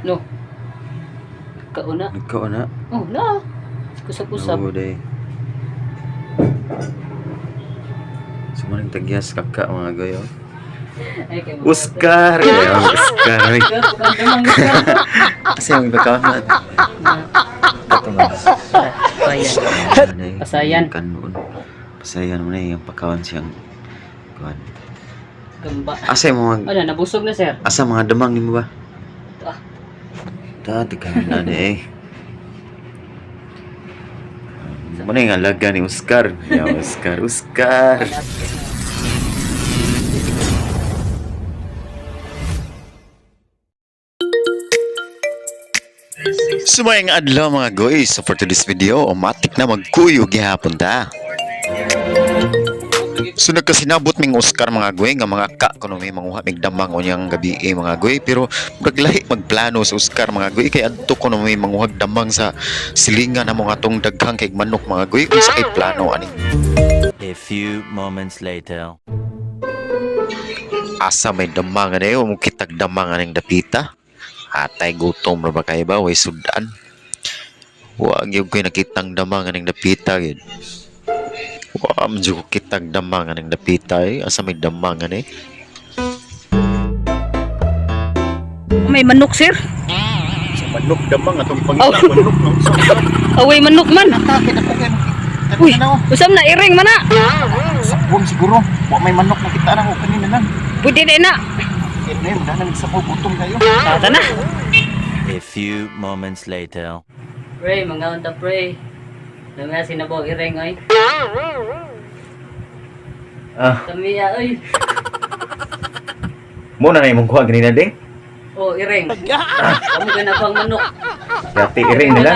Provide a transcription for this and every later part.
No. Kauna. Nagkaon na. Oh, na. Kusap-usap. Oo, day. Sumaring tagyas kaka mga goyo. Ay, kay Oscar! Kaya, Oscar. Ay. Kasi yung ibakaon na. Ito nga. Pasayan. Pasayan. Kanon. Pasayan mo na yung pakaon siyang kuan. Gamba. Asa yung mga Ano, nabusog na, sir. asa mga damang nimo ba? Ah. Ta tika na ni eh. Mo na yung alaga ni Oscar. Ya Oscar, Oscar. Sumayang adlaw mga goy. So for today's video, umatik na magkuyog gihapon ta. So nagkasinabot ming Oscar mga goy nga mga ka kuno may manguha mig damang unyang gabi eh, mga goy, pero murag lahi magplano sa Oscar mga goy kay adto kuno may manguhag damang sa silingan na mga atong daghang kay manok mga goy. Unsa kay plano ani? A few moments later. Asa may damang ani o mo kitag damang aning dapita? Atay, gutom ra ba kayo ba way sudan? Wa gyud koy nakitang damang aning dapita gyud. Wa man jud ko kitag damang aning dapita eh. Asa may damang ani? May manok, sir. Sa manok damang atong pangita manok no. Sa Away manok man. atake na ko kay. Uy, usam na iring man na. Sabon siguro. Wa may manok nakita na ko kanina lang. Pwede na na. Kaya na yun, dahil sa ko gutom kayo. Tata na. A few moments later. Pre, mga unta pre. Namaya sinabaw iring ay. Ah, Tamiya ay. mo na na imong kuha ganina ding. Oh, iring. Amo ka na pang manok. Yati iring nila.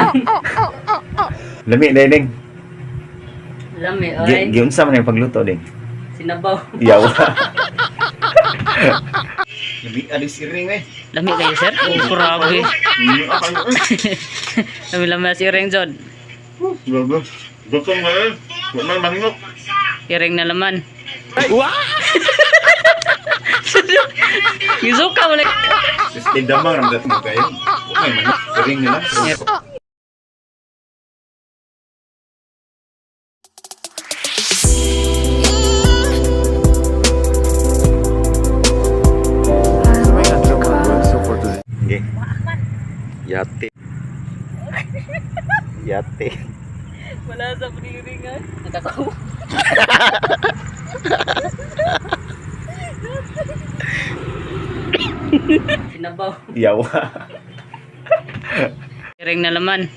Lami na ding. Lami ay. Giunsa man yung pagluto ding. Sinabaw. Yawa. Lami alis iring eh. Lami kayo, sir? Oh, grabe. Lami lami si iring, John. Grabe. Gutom kayo. Wa may manok. Iring na laman. Gisuka mo na. Este damang ramdam mo kayo. Wa may manok. Iring nila. Okay. Yati. Yati. Wala sa paniring ay. Nakakaw. Sinabaw. Yawa. Iring na laman.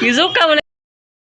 Gisuka mo na.